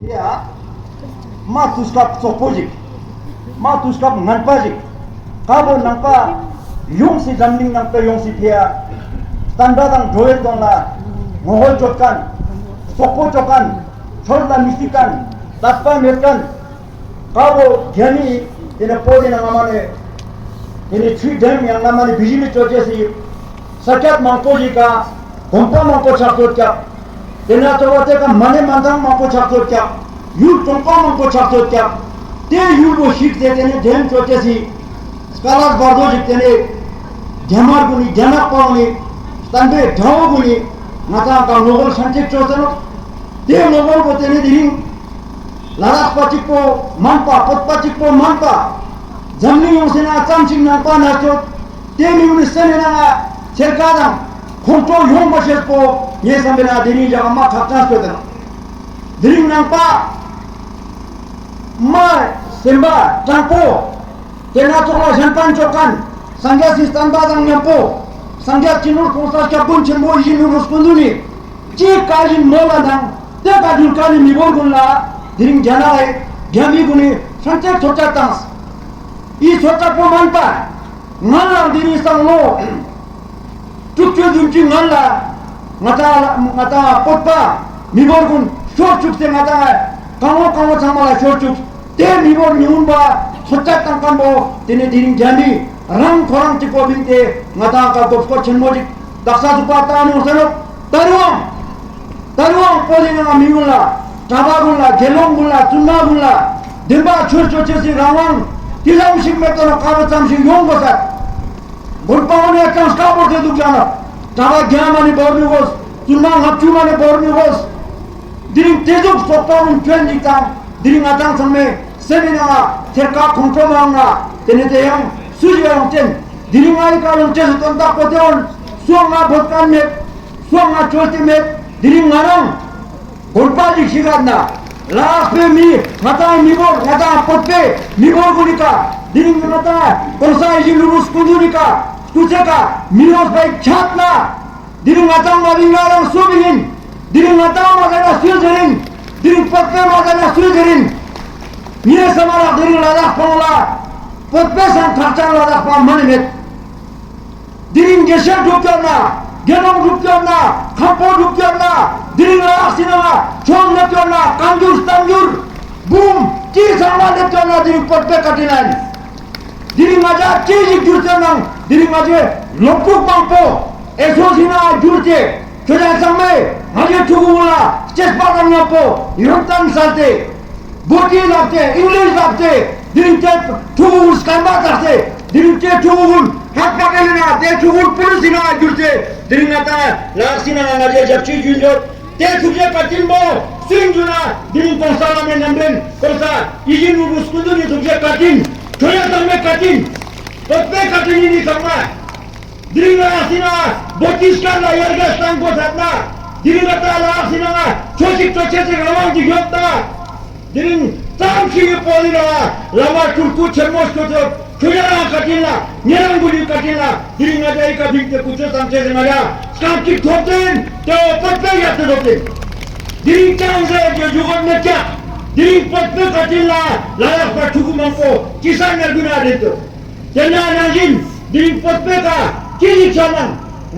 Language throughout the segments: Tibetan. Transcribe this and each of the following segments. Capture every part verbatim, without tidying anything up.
དེ་ཡ། མ་དུས་སྐབས་བཙོག་པོ་ཞིག་མ་དུས་སྐབས་ངན་པ་ཞིག་བཀའ་པོད་ནང་པ་ཡོངས་སུ་འཛམ་གླིང་ནང་པ་ཡོངས་སུ་ཕེ་ཡ། བསྟན་པ་དང་འགྲོ་བའི་དོན་ལ་ངོ་རྒོལ་བྱེད་མཁན། བཙོག་པོ་བྱེད་མཁན། ཆོས་ལ་མི་ཤེས་མཁན། དད་པ་མེད་མཁན། བཀའ་པོད་རྒྱ་མི་དེ་ནས་པོ་དེ་ན་སྔ་མ་ནས། དེ་ནས་ཆོས་ལྡན་ཡང་སྔ་མ་ནས་བི་ཇི་མི་ཅོ་ཅེས་སི། ས་ཆ་མང་པོ་ཞིག་ག་དགོན་པ་མང་པོ་ཆགས་ཚོད་ཀྱག་དེ་ན་ཚོ་བ་དེ་ག་མ་ཎི་མན་ཐང་མང་པོ་ཆགས་ཚོད་ཀྱག་ཡུལ་ཙོང་ཁ་མང་པོ་ཆགས་ཚོད་ཀྱག་དེ་ཡུལ་བོ་ཞིག་དེ་དེ་ནས་ལྡན་ཅོ་ཅེས་སི། སྐ་ལ་བར་དོ་ཞིག་དེ་ནས། རྒྱ་དམར་གུན་ནི་རྒྱ་ནག་པ་གུན་ནི། བསྟན་པའི་དགྲ་བོ་གུན་ནི། ང་ཚང་ག་ངོ་རྒོལ་སྲན་ཏེ་ཅོ་ཟེར་ནོ། དེ་ངོ་རྒོལ་བོ་དེ་ནི་དེ་རིང་། ལ་དྭགས་པ་གཅིག་པོ་མན་པ། བོད་པ་གཅིག་པོ་མན་པ། འཛམ་གླིང་ཡོངས་སུ་ན་ཙམ་ཞིག་ནང་པ་ན་ཚོད། དེ་མི་གུན་ནི་སེམས་ནང་ང་ཚེར་ཀ་དང་ཁོང་ཁྲོ་ཡོང་མ་ཤེས་པོ་ངའི་བསམ་པའི་ནང་དེ་རིང་རྒྱ་གར་མ་ཁག་ཅན་ཚོད་དང་། དེ་རིང་ནང་པ་མ་སེམས་པ་དྲང་པོ། དེ་ན་ཚོགས་ལ་གཞན་ཕན་ཅོ་མཁན། སངས་རྒྱས་སི་བསྟན་པ་དང་མཉམ་པོ། སངས་རྒྱས་སྤྱི་ནོར་གོང་ས་སྐྱབས་མགོན་ཆེན་པོ་ཡིད་བཞིན་ནོར་བུ་སྐུ་མདུན་ནི། ཅི་བཀའ་བཞིན་མོལ་ལ་དང་དེ་བཀའ་བཞིན་བཀའ་ནི་མི་བོར་གུན་ལ། དེ་རིང་རྒྱ་ནག་ལ་རྒྱ་མི་གུན་ནི་སྲན་ཏེ་ཚོད་ལྟ་བཏང་། ཡི་ཚོད་ལྟ་པོ་མན་པ། ང་ལ་དེ་རིང་སང་ལོ། དྲུག་ཅུ་བདུན་ཅུ་ངན་ལ། ང་དང་ང་དང་བོད་པ་མི་བོར་གུན་ཤོར་བཅུག་སྟེ་ང་དང་གང་བོ་གང་བོ་ཚང་མ་ལ་ཤོར་བཅུག་དེ་མི་བོར་ཉུང་བ་ཚོད་ལྟ་བཏང་མཁན་པོ་དེ་ནས་དེ་རིང་རྒྱ་མི་རང་ཁོ་རང་གཅིག་པོ་མིན་ཏེ་ང་དང་ག་མགོ་སྐོར་ཆེན་མོ་ཅིག་བཏགས་ས་ཟུག་པ་བཏང་ནོ་ཟེར་ནོ། ད་རུང་། ད་རུང་པོ་ལི་ནང་མི་གུན་ལ་གྲྭ་པ་གུན་ལ་དགེ་སློང་གུན་ལ་བཙུན་མ་གུན་ལ་བདེན་པ་ཆོས་ཅོ་ཅེས་སི་རང་དབང་དེ་ཙམ་ཞིག་མེད་དོ་ནོ་ཁ་བོ་ཙམ་ཞིག་ཡོང་དགོས་ས། དགོན་པ་འོ་ནས་ཀྱང་དཀའ་པོ་དེ་འདུག་ཀྱང་ན། གྲྭ་པ་བརྒྱ་མ་ནས་བོར་མི་དགོས། བཙུན་མ་ལྔ་བཅུ་མ་ནས་བོར་མི་དགོས། འདི་རིང་དེ་ཟུག་སོག་པོ་རུང་བཅོས་འདི་དང་འདི་རིང་ང་ཚང་ཚང་མས་སེམས་ནང་ལ་ཐེར་ཀ་ཁོང་ཁྲོ་མང་ང་དེ་ནས་དེ་ཡང་སུ་ཞིག་ཡང་ཅན། འདི་རིང་ང་ཡི་ཀ་ལོང་ཅེས་སུ་དོན་དག་པོ་དེ་འོན་སོང་ང་བོད་ཀན་མེད། སོང་ང་བཅོས་ཏེ་མེད། འདི་རིང་ང་རང་། དགོན་པ་ཞིག་ཞིག་ག་ན། ལ་དྭགས་པའི་མི་ང་དང་མི་བོར་ང་དང་བོད་པའི་མི་བོར་གུན་ནི་ཀ། འདི་རིང་ང་དང་གོང་ས་ཡིད་བཞིན་ནོར་བུ་སྐུ་མདུན་ནི་ཀ། སྐུ་ཚེ་ཀ་མི་ཡོང་པའི་ཆད་ན། འདི་རིང་ང་དང་མ་རིང་ང་རང་སུ་མི་ཡིན། འདི་རིང་ང་དང་མ་ཟེར་ན་སུ་ཟེར་ཡིན། འདི་རིང་བོད་པའི་མ་ཟེར་ན་སུ་ཟེར་ཡིན། ངའི་བསམ་པ་ལ་འདི་རིང་ལ་དྭགས་པ་ལ། བོད་པའི་སང་ཁག་ཅན་ལ་དྭགས་པ་མ་ནི་མེད། འདི་རིང་དགེ་བཤེས་སྒྲུབ་སྐྱོར་ན། དགེ་སློང་སྒྲུབ་སྐྱོར་ན། མཁན་པོ་སྒྲུབ་སྐྱོར་ན། འདི་རིང་ལ་དྭགས་སི་ནང་ང་ཆོས་སླེབས་སྐྱོར་ན། བཀའ་འགྱུར་བསྟན་འགྱུར། འབུམ་ཅི་ཚང་མ་སླེབས་སྐྱོར་ན་འདི་རིང་བོད་པའི་བཀའ་དྲིན་ལ་ཡིན། འདི་རིང་ང་ཅག་ཅི་ཞིག་བསྒྱུར་ཚེ་ནང་འདི་རིང་ང་ཅག་ལོ་ཕུག་མང་པོ་ཨེ་སོ་སི་ནང་བསྒྱུར་ཏེ་ཁྱོད་ཅག་ཚང་མས་ང་ཅག་ཕྲུ་གུ་ལ་སྐྱེས་པ་དང་མཉམ་པོ་ཡོན་ཏན་བསལ་ཏེ། བོད་ཡིག་བསླབས་ཏེ་ཨིང་ལིཤ་བསླབས་ཏེ་འདི་རིང་དེ་ཕྲུ་གུ་སྐམ་པ་བཏགས་ཏེ་འདི་རིང་དེ་ཕྲུ་གུ་ཧ་པ་ག་ལི་ན་དེ་ཕྲུ་གུ་པུ་ལི་སི་ན་བསྒྱུར་ཏེ་འདི་རིང་ང་དང་ལ་དྭགས་སི་ན་ང་ཅག་ཞབས་ཕྱི་ཞུ་འཇོག་དེ་ཐུགས་རྗེ་བཀའ་དྲིན་པོ་སུ་ཡིན་རྒྱུ་ན་འདི་རིང་གོང་ས་བླ་མའི་རྣམ་འདྲེན་གོང་ས་ཡིད་བཞིན་ནོར་བུ་སྐུ་མདུན་ནི་ཐུགས་རྗེ་བཀའ་དྲིན་ཁྱོད་ཡ་ཚང་མའི་བཀའ་དྲིན་བོད་པའི་བཀའ་དྲིན་ཡིན་ནི་ཚང་མ། འདི་རིང་ལ་དྭགས་སི་ན་བོད་ཀྱི་སྐད་ལ་ཡར་རྒྱས་གཏང་དགོས་ཟེར་ན། འདི་རིང་ལ་ད་ལ་དྭགས་སི་ན་ཆོས་ཤིག་གྲོས་ཆོད་ཅིག་རང་དབང་ཅིག་ཡོད་ད། འདི་རིང་ཙམ་ཞིག་གི་པོ་ལི་ལ་བླ་མ་སྤྲུལ་སྐུ་ཆེན་མོ་སྐྱོད་ཆོག་ཁྱོད་རང་བཀའ་དྲིན་ལ་ཉེ་རང་གུ་ལི་བཀའ་དྲིན་ལ་འདི་རིང་ང་ཅག་ཡི་བཀའ་དྲིན་དེ་ཀུ་ཆོས་ཙམ་བྱས་ང་ཅག་སྐབས་ཅིག་ཐོབ་དོན་དེ་བོད་པའི་ཡར་དུ་ཐོབ་དོན། འདི་རིང་ཅང་ཟེར་གྱི་བཞུགས་མེད་ཀྱང་འདི་རིང་བོད་པའི་བཀའ་དྲིན་ལ་ལ་དྭགས་པ་ཕྲུ་གུ་མང་པོ་ཅི་ས་ཉར་དགོས་ན་རེད་དོ། དེ་ན་ནང་བཞིན་འདི་རིང་བོད་པའི་ཀ་ཅི་ཞིག་བྱ་ན།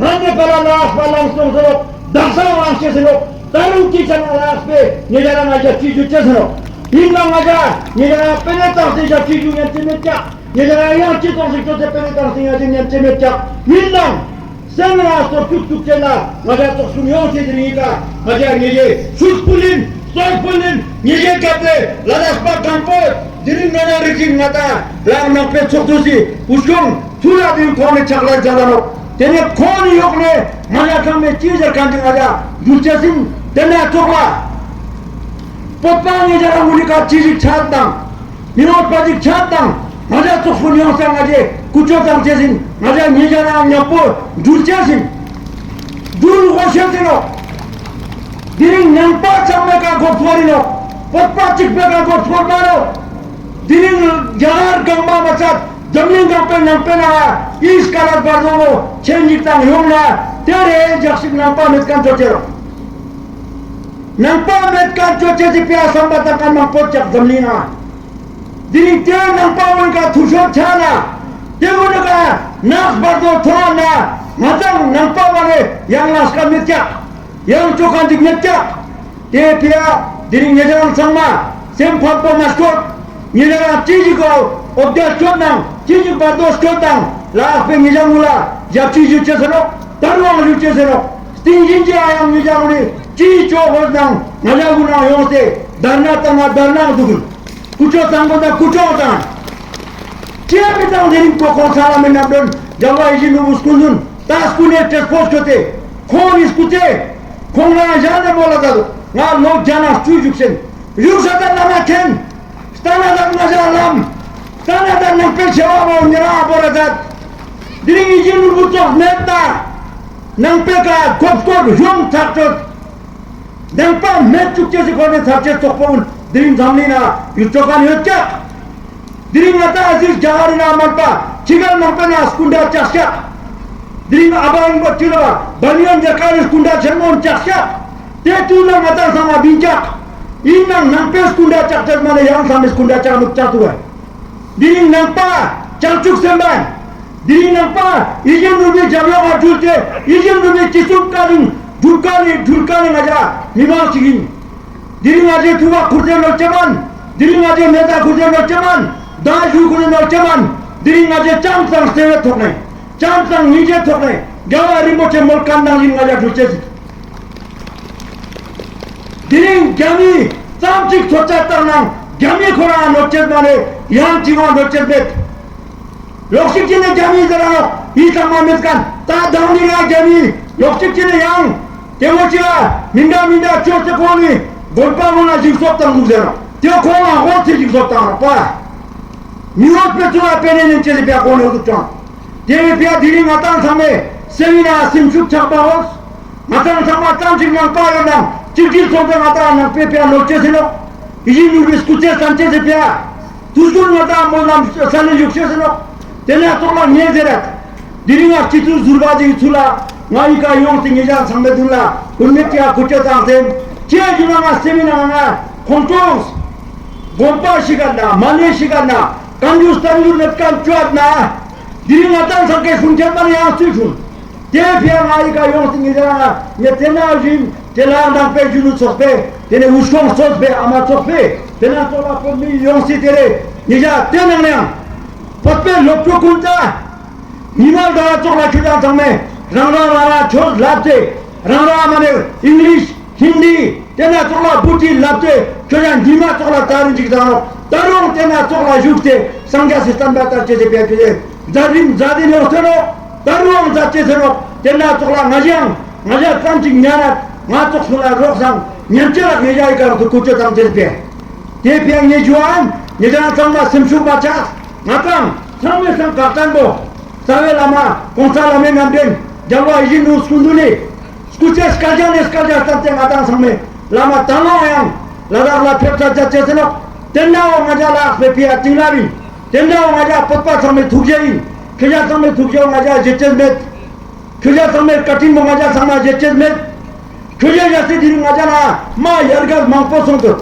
རང་གི་ཕ་ལ་ལ་དྭགས་པ་ལངས་སོང་ཟེར་རོ། བདག་ས་ལངས་ཤེས་ཟེར་རོ། ད་རུང་ཅི་བྱ་ན་ལ་དྭགས་པས་ངེད་ཅག་ལ་ང་ཞབས་ཕྱི་ཞུ་ཅེས་ཟེར་རོ། ཡིན་ན་ང་ཅག་ངེད་ཅག་ལ་དཔེ་ནས་བཏང་སྟེ་ཞབས་ཕྱི་ཞུ་ཉན་ཅེས་མེད་ཀྱག་ངེད་ཅག་ལ་ཡང་ཅི་གཏོང་ཞིག་ཅོ་ཚེ་དཔེ་ནས་བཏང་སྟེ་ཉན་ཅེས་མེད་ཀྱག་ཡིན་ནའང་། སེམས་ལ་སོར་ཆུག་ཐུག་ཅེས་ལ་ང་ཅག་ཚོགས་གསུམ་ཡོང་ཆེད་དེ་ཡིན་ཀ་ང་ཅག་ངེད་ཅག་ཚུར་ཕུལ་ཡིན། སོར་ཕུལ་ཡིན། ཉེ་ཞའི་སྐབས་དེ་ལ་དྭགས་པ་དང་པོ་འདི་རིང་ནོ་ན་རིག་གཞུང་ང་དང་ལའང་ནང་པའི་ཚོགས་འདུ་སི་འུ་སྐྱོང་ཐུ་ལ་དེའི་ཁོང་ནས་ཕྱག་ལས་མཛད་ལ་ནོ། དེ་ནས་ཁོང་ནས་ཡོག་ནས་ང་ལ་ཚང་མས་ཅི་ཟེར་གང་ཅི་ང་ལ་འདུལ་བྱ་ཟིན་དེ་ནས་ཚོགས་ལ་བོད་པ་ཉེ་ཞ་རང་ངུ་ནི་ཀ་ཅི་ཞིག་ཆགས་དང་། མི་འོས་པ་ཅིག་ཆགས་དང་། ང་ཅག་ཚོགས་སུ་ཡོང་ས་ང་ཅག་ཀུ་ཅོ་དང་བཅས་ཟིན། ང་ཅག་ཉེ་ཞ་རང་ཉག་པོ་འདུལ་བྱ་ཟིན། འདུལ་དགོས་ཤེས་ཟིན་ནོ། དེ་རིང་ནང་པ་ཚང་མའི་ཀ་མགོ་ཚོར་ཡིན་ནོ། བོད་པ་གཅིག་པའི་ཀ་མགོ་ཚོར་མ་ནོ། དེ་རིང་རྒྱ་གར་གང་མ་མ་ཚད་འཛམ་གླིང་གང་པའི་ནང་པའི་ནང་ཨིས་ཀ་ལ་བར་དོ་ཆེན་ཉིག་དང་ཡོང་ན་དེ་རེ་འཇགས་ཤིག་ནང་པ་མེད་མཁན་ཚོ་ཁྱེར་རོ། ནང་པ་མེད་མཁན་ཅོ་ཅེ་ཅི་པའི་བསམ་པ་དང་ཀ་མང་པོ་ཅག་འཛམ་གླིང་ན། དེ་རིང་དེ་ནང་པ་འོན་ཀ་ཐུ་ཤོར་ཆ་ན། དེ་འོན་ཀ་ནག་བར་དོ་ཐོང་ན། ང་ཚང་ནང་པ་བ་ནས་ཡང་ལ་སྐད་མི་ཀྱག་ཡང་ཅོ་ཁ་འཇིག་མི་ཀྱག་དེ་ཕི་ཡ་དེ་རིང་ཉེ་ཆར་ཚང་མ་སེམས་ཕམ་པོ་མ་སྐྱོད། ཉེ་ཆར་ཅི་ཞིག་གོ་ཨོ་བརྒྱ་སྐྱོད་དང་ཅི་ཞིག་བར་དོ་སྐྱོད་དང་ལ་ཨ་པའི་ཉེ་ཆར་ངུ་ལ་ཡབ་ཅི་ཞུ་ཅེ་ཟེར་རོག་ད་རུང་ཞུ་ཅེ་ཟེར་རོག་སྟིང་ཞིང་གི་ཨ་ཡང་ཉེ་ཆར་ངུ་ནི་ཅི་ཅོ་ཧོ་དང་ང་ལ་ངུ་ནང་ཡོང་སྟེ་དར་ན་དང་ང་དར་ན་འདུག་ཀུ་ཅོ་ཚང་པོ་དང་ཀུ་ཅོ་དང་། ཅེས་མི་དང་དེ་རིང་གོ་ཁོང་ས་ལ་མི་ནམ་དོན་རྒྱལ་བ་ཡིད་བཞིན་ནོར་བུ་སྐུ་མདུན་ད་སྐུ་ནས་བྲེལ་པོ་སྐྱོད་དེ་ཁོང་ནི་སྐུ་ཚེ་ཁོང་རང་ཞག་ནས་མོ་ལ་ད་ང་ལོ་བརྒྱ་ན་བཅུ་བཞུགས་ཤིང་བཞུགས་ས་ད་བླ་མ་མཁན་ལྟ་ན་ད་ང་ཞག་ལམ་ལྟ་ན་ད་ནང་པའི་ཆེ་བ་མོ་ཉེ་རང་ཨ་བོ་ར་ད་དེ་རིང་ཡིད་བཞིན་ནོར་བུ་ཙོགས་མེད་ད་ནང་པའི་ཀ་གོབ་སྐོར་གཞུང་ཐག་གཅོད། ནང་པ་མེད་བཅུག་ཅེས་སི་ཁོ་ནས་ཚབ་ཆེ་ཚོགས་པ་འུན་དེ་རིང་འཛམ་གླིང་ན་ཡུལ་ཅོ་ཁན་ཡོད་ཀྱག་དེ་རིང་ང་ཏང་ཨ་ཟིར་རྒྱ་གར་ན་མར་པ་ཁྱི་གར་ནང་པའི་ན་སྐུ་འདྲ་ལྕགས་ཤག་དེ་རིང་ཨ་བ་ཡིན་པ་ཁྱི་ལ་བ་བ་ནི་ཡོན་རྒྱ་གར་རི་སྐུ་འདྲ་ཆེན་མོ་ལྕགས་ཤག་དེ་དུས་ལ་ང་ཏང་ཚང་མ་བིན་ཀྱག་ཡིན་ནང་ནང་པའི་སྐུ་འདྲ་ལྕགས་ཆག་མ་ནས་ཡང་ཚང་མའི་སྐུ་འདྲ་ལྕགས་ནུབ་ལྕགས་ཐུབ་བས། འདི་རིང་ནང་པ་བྱང་ཆུབ་སེམས་དཔའ། འདི་རིང་ནང་པ་ཡིད་བཞིན་ནོར་བུའི་རྒྱབ་ལོགས་ལ་འགྲུལ་ཏེ་ཡིད་བཞིན་ནོར་བུའི་སྤྱི་ཚོགས་བཀའ་དྲིན་སྒྲུབ་ཀ་ནས་སྒྲུབ་ཀ་ནས་ང་ཅག་མི་མང་ཞིག་ཡིན། འདི་རིང་ང་ཅག་ཐུབ་པ་ཁུར་ཏེ་ནོར་ཅེ་མན། འདི་རིང་ང་ཅག་མེ་ད་ཁུར་ཏེ་ནོར་ཅེ་མན། ད་ཞུ་ཁུར་ཏེ་ནོར་ཅེ་མན། འདི་རིང་ང་ཅག་བྱམས་དང་བརྩེ་བའི་ཐོག་ནས་བྱམས་དང་སྙིང་རྗེའི་ཐོག་ནས་རྒྱལ་བ་རིན་པོ་ཆེ་མོལ་ཁན་ནང་བཞིན་ང་ཅག་འགྲུལ་ཅེས་ཟིག་དེ་རིང་རྒྱ་མི་ཙམ་ཅིག་ཚོད་ཆ་བཏང་ནང་རྒྱ་མི་ཁོ་རང་ནོར་ཅེས་མ་རེད། ཡང་ཅི་བ་ནོར་ཅེས་མེད། ལོག་ཤིག་ཅི་ནས་རྒྱ་མི་ཟེར་ར་ནོ་ཡིད་ཚང་མ་མེད་ཀན་ད་དང་མི་ར་རྒྱ་མི་ལོག་ཤིག་ཅི་ནས་ཡང་དེ་མོ་ཅི་ར་མི་འདྲ་མི་འདྲ་ཅོ་ཚེ་ཁོང་ནི་དགོན་པ་ངོ་ན་ཞིག་སོབ་བཏང་འདུག་ཟེར་ར་དེ་ཁོང་ལ་ཧོ་ཚེ་ཞིག་སོབ་བཏང་ར་པ། མི་འོད་པའི་ཚུལ་ལ་དཔེ་ནས་ནས་ཅི་ཟེར་པ་ཁོང་ནི་འོ་འདུག་ཀྱང་དེ་བས་པ་དེ་རིང་ང་ཏང་ཚང་མས་སེམས་ན་སེམས་ཤུགས་ཆག་པ་འོ། ང་ཚང་ཚང་མ་ཙམ་ཞིག་ནང་པ་ཡོད་ནང་གཅིག་གིས་ཚོགས་པའི་ང་ཏང་ནང་པའི་ཕ་ནོར་ཅེས་ཟེར་ནོ། ཡིད་བཞིན་ནོར་བུའི་སྐུ་ཚེ་བསམ་ཅེས་ཟེར་ཕ། དུས་ཚོད་ང་ཏང་མོ་ལམ་ས་ནས་བཞུགས་ཤེས་ཟེར་ནོ། དེ་ནས་ཐོག་ལ་ངས་ཟེར་རད། འདི་རིང་ང་སྤྱི་ཚོགས་ཟུར་པ་ཅིག་ཚུལ་ལ་ང་ཡི་ཀ་ཡོང་སྟེ་ངེད་ཅག་ཚང་མའི་མདུན་ལ་ཀུན་མེད་ཀྱི་ཁུ་ཆོ་དང་ཟེར། ཁྱེད་རྒྱུ་ན་ང་སེམས་ནང་ང་ཁོང་ཁྲོ། དགོན་པ་ཞིག་ག་ན་མ་ནས་ཞིག་ག་ན་གང་རྒྱུ་གསར་འགྱུར་ནས་གང་བཅོས་ན། འདི་རིང་ང་ཏང་ཚང་ཀའི་གསུང་ཆེན་པ་ནས་ཡང་ཚུལ་བྱུང་། དེ་ཕྱིར་ང་ཡི་ཀ་ཡོང་སྟེ་ངེད་ཅག་ངས་དེ་ན་བཞིན་དེ་ལ་ནང་པའི་གཞོན་ནུ་ཚོགས་པས་དེ་ནས་འུ་ཆོང་ཚོགས་པས་ཨ་མ་ཚོགས་པས་དེ་ན་ཚོགས་ལ་བོད་མི་ཡོངས་སུ་དེ་རེད། ངེད་ཅག་དེ་ནང་ནས་ཡང་བོད་པའི་སློབ་ཕྲུག་ཀུན་ད་ཉི་མ་ཟླ་བ་ཚོགས་ལ་ཁྱོད་ཅག་ཚང་མས་རང་རང་རང་རང་ཆོས་ལབ་སྟེ་རང་རང་ཨ་མ་ནས་ཨིང་ལིཤ། ཧིན་དི། དེ་ན་ཙོགས་ལ་བུ་ཏི་ལབ་སྟེ་ཁྱོད་ཡང་ཉི་མ་ཙོགས་ལ་ད་རིང་ཅིག་བཏང་རོགས། ད་རུང་དེ་ན་ཙོགས་ལ་བཞུགས་ཏེ་སངས་རྒྱས་སི་བསྟན་པ་དར་ཅེས་ཟེར་བའི་ཕི་ལས་མཛད་རིམ་མཛད་དེ་ནོར་ཚེ་རོགས། ད་རུང་མཛད་ཅེས་ཟེར་རོགས། དེ་ན་ཙོགས་ལ་ང་ཞང་ང་ཞང་ཙམ་ཅིག་ཉན་ར་ང་ཙོགས་སུ་ལ་རོགས་སང་ཉན་ཅེས་ལ་ངེད་ཞག་ཡི་ག་རོགས་སུ་ཀུ་ཅོ་དང་ཅེས་པས། དེ་ཕི་ཡང་ངེད་ཞུ་ཨན་ངེད་ཅག་ཚང་མ་སེམས་ཤུགས་མ་ཆག་ང་ཚང་ཚང་མའི་སེམས་བཀའ་བསྟན་པོ། རྩ་བའི་བླ་མ་གོང་ས་བླ་མའི་རྣམ་འདྲེན་རྒྱལ་བ་ཡིད་བཞིན་ནོར་བུ་སྐུ་མདུན་ནས། སྐུ་ཚེ་བསྐལ་བརྒྱ་ནས་བསྐལ་བརྒྱ་བརྟན་ཏེ་ང་ཏང་ཚང་མས་བླ་མ་དང་བླངས་ཡང་ལ་དྭགས་ལ་ཕེབས་ཚར་རྒྱ་ཆེ་ཟེར་ནོ། དེ་འདྲ་བོ་ང་ཅག་ལ་ཨ་ཕེ་ཕི་ཡ་ཏིང་ལ་བིན། དེ་འདྲ་བོ་ང་ཅག་བོད་པ་ཚང་མའི་ཐུགས་རྗེ་ཡིན། ཁྱེད་ཅག་ཚང་མའི་ཐུགས་རྗེ་བོ་ང་ཅག་བརྗེད་ཅེས་མེད། ཁྱེད་ཅག་ཚང་མའི་བཀའ་དྲིན་བོ་ང་ཅག་ཚང་མ་བརྗེད་ཅེས་མེད། ཁྱོད་ཡ་ཡ་སི་དེ་རིང་ང་ཅག་ལ་མ་ཡར་རྒྱས་མང་པོ་སོང་དུ།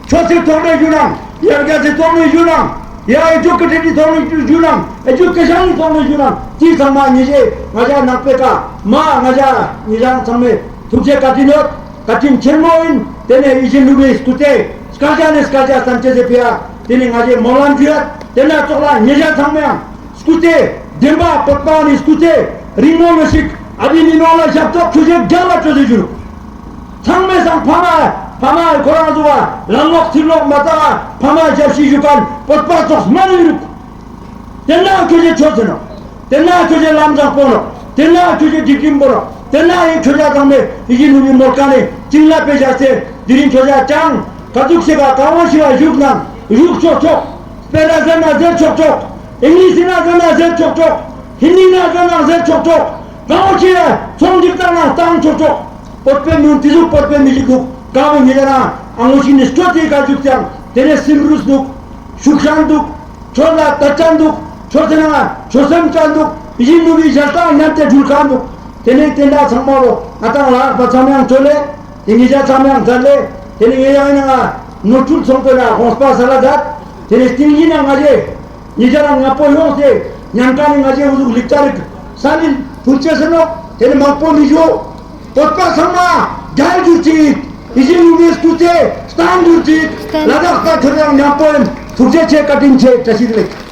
ཆོས་སི་ཐོག་ནས་ཞུ་ནང་ཡར་རྒྱས་སི་ཐོག་ནས་ཞུ་ནང་ཡ་ཨེ་ཇུ་ཀེ་ཊེཌ་སི་ཐོག་ནས་ཞུ་ནང་ཨེ་ཇུ་ཀེ་ཤན་སི་ཐོག་ནས་ཞུ་ནང་དེ་ཚང་མ་ཉེ་ཞེ་ང་ཅག་ནང་པའི་ཀ་མ་ང་ཅག་ཉེ་ཞང་ཚང་མའི་ཐུགས་རྗེ་བཀའ་དྲིན་ཡོད། བཀའ་དྲིན་ཆེན་མོ་ཡིན། དེ་ནས་ཡིད་བཞིན་ནོར་བུའི་སྐུ་ཚེ་བསྐལ་བརྒྱ་ནས་བསྐལ་བརྒྱ་ཙམ་ཅེས་ཟེར་ཕི་ཡ་དེ་ནས་ང་ཅག་སྨོན་ལམ་ཞུ་ཡ། དེ་ན་ཙོགས་ལ་ཉེ་ཞ་ཚང་མ་ཡང་། སྐུ་ཚེ་བདེན་པ་བོད་པ་ནི་སྐུ་ཚེ་རིང་མོ་ལ་ཞིག་ཨ་བི་ནི་ནོ་ལ་ཞབས་ཏོག་ཆུ་ཚོད་བརྒྱ་ལ་སྤྲོད་དེ་བཞུགས། ཚང་མས་སང་ཕ་མ་ཕ་མ་ཁོ་རང་ཚོ་བ་ལ་ལོག་ཚིག་ལོག་མ་ཚ་བ་ཕ་མ་ཞབས་ཕྱི་ཞུ་མཁན་བོད་པ་ཚོགས་མ་ནི་རུག་དེ་ན་ཆུ་ཚོད་ཆོས་ཚེ་ནོ། དེ་ན་ཆུ་ཚོད་ལམ་བཟང་པོ་ནོ། དེ་ན་ཆུ་ཚོད་སྒྲིག་ཁྲིམས་པོ་ནོ། དེ་ན་ཡི་ཆུ་ཚོད་ཚང་མས་ཡི་གེ་ནུ་མི་མོ་ཀ་ནས་ཅིང་ལ་པེ་ཞག་སེ་དེ་རིང་ཆུ་ཚོད་ཅང་ག་ཚུགས་ཤེ་ག་ག་བོ་ཤེ་བ་བཞུགས་ནང་བཞུགས་ཆོག་ཆོག་སྤེ་ར་ཟེར་ན་ཟེར་ཆོག་ཆོག་ཨིང་ལིཤ་ཟེར་ན་ཟེར་ན་ཟེར་ཆོག་ཆོག་ཧིན་དི་ན་ཟེར་ན་ཟེར་ཆོག་ཆོག་གང་བོ་ཅི་ཡ་ཚོང་འགྲིག་བཏང་ན་བཏང་ཆོག་ཆོག་བོད་པའི་མིང་དེ་ཟུག་བོད་པའི་མི་ཞིག་འདུག་གང་བོ་ཉེ་རང་ཨ་ངོ་ཞིག་ནས་སྤྲོད་དེ་ག་བཞུགས་ཀྱང་དེ་ནས་སིམ་རུས་འདུག་ཤུག་ཤང་འདུག་ཆོས་ལ་དད་ཅན་འདུག་ཆོས་ཟེར་ན་ཆོས་སེམས་ཅན་འདུག་ཡིད་ནུ་བའི་ཞལ་ཏང་ཉམས་ཏེ་འགྲུལ་ཁང་འདུག་དེ་ནས་དེ་འདྲ་ཚང་མ་བོ་ང་དང་ལ་བ་ཚང་ཡང་ཆོས་ལས། དེ་ཉིད་ཀྱང་ཚང་མ་ཡང་མཛད་ལས། དེ་ནི་ངས་ཡང་ཡིན་ན་ནོར་འཁྲུལ་སོང་དོན་ན་དགོངས་པ་ས་ལ་མཛད། དེ་ནི་སྟིང་ཡིན་ན་ང་རྗེ་ཉིད་ཀྱང་ངན་པོ་ཡོང་སྟེ་ཉམས་ཀ་ནི་ང་རྗེ་འུ་ཟུག་ལིག་ཅ་རིག་ས་ནི་ཕུར་ཅེ་སེ་ནོ། དེ་ནི་མང་པོ་མི་བཞུགས། བོད་པ་ཚང་མ་རྒྱལ་གྱུར་ཅིག་ཡིད་བཞིན་ཡུལ་མེད་སྐུ་ཚེ་བརྟན་གྱུར་ཅིག་ལ་དྭགས་ས་ཁྱོད་ཡང་ཉམ་པོ་ཡིན། ཐུགས་རྗེ་ཆེ། བཀའ་དྲིན་ཆེ། བཀྲ་ཤིས་བདེ་ལེགས།